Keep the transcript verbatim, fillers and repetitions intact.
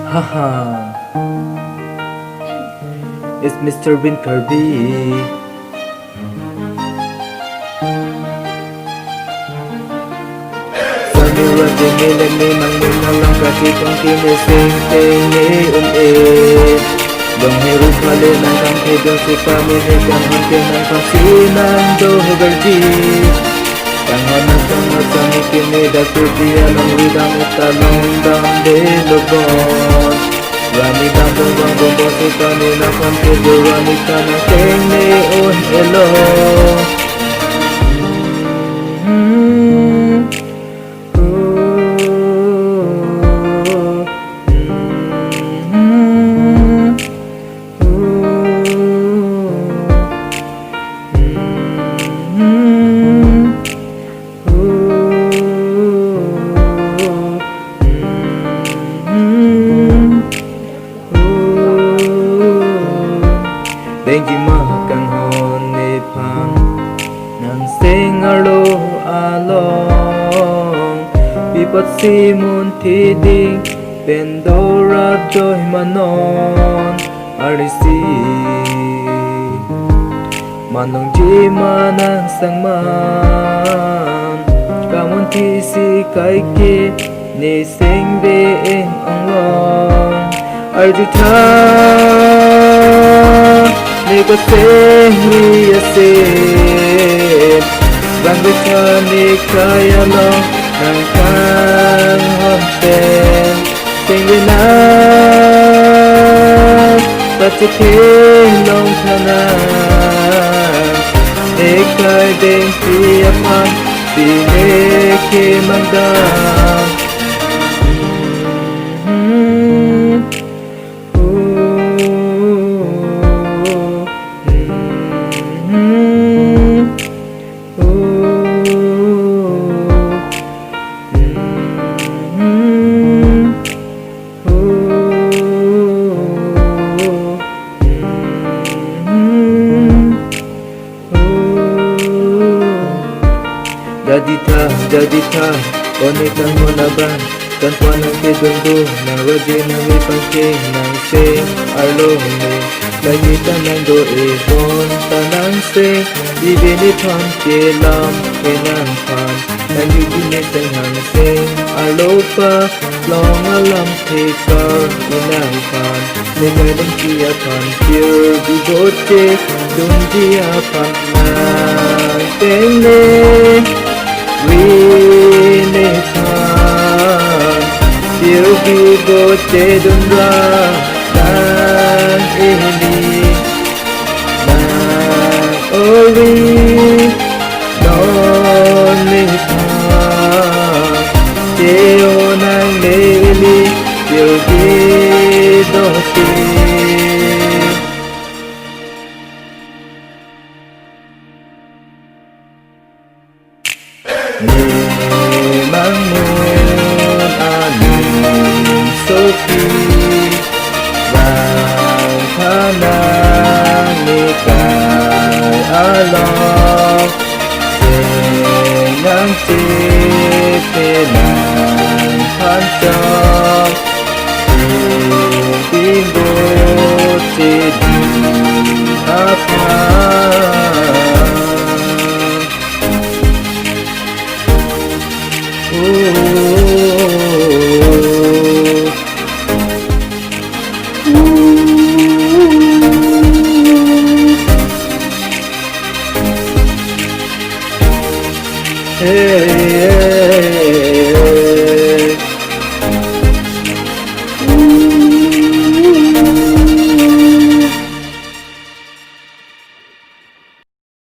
Haha. It's Mister Bin Karbi. Sami ra tengni lengni nang mun alam kaki tong kini sing tengni un-e. Dong heru kale nang kang kedong sipami he kang hante nang pasi nang do berji. Kang hana kang hana sami kini dak tu dia nang ridang uta long dam de lobon. Rani dam dong dong dong dong sipami nang kang kedong rani kana tengni un-elo. Dengji ma kanghon nephan nang seng arlo along, pi apotsi munthi ding pen do ra doi ma non arisi. Manong ji ma nang sang man kamunthi si kaike ne seng be-eng anglong. Arju tha ne ko seng ri asin, bang be tha ne kai along nang kanghon pen seng be nang pachetheng long tha nang, ne kai dengpi aphan pine ke mangdang. Jadi tha, jadi tha, one kanghon abang, kan pa nang kedong do, nang roje nang ri pangke nang seng arlo ne, lagi ta nang do-e bonta nang seng, ibe nephan kelam ke nangphan, nang yu ne seng hang seng arlo pa, long alam thekar inangphan, ne kai dengpi aphan pir bibote dunji aphan nang tengni ri nephan pir bibote dun ra nang ili nang ori non nephan ke-o nang ne ili pir bibote. Ne mangmun aning sopi, bang tha nang ne kai along, seng nang chepe nangphan chok, seng bibote dun aphan.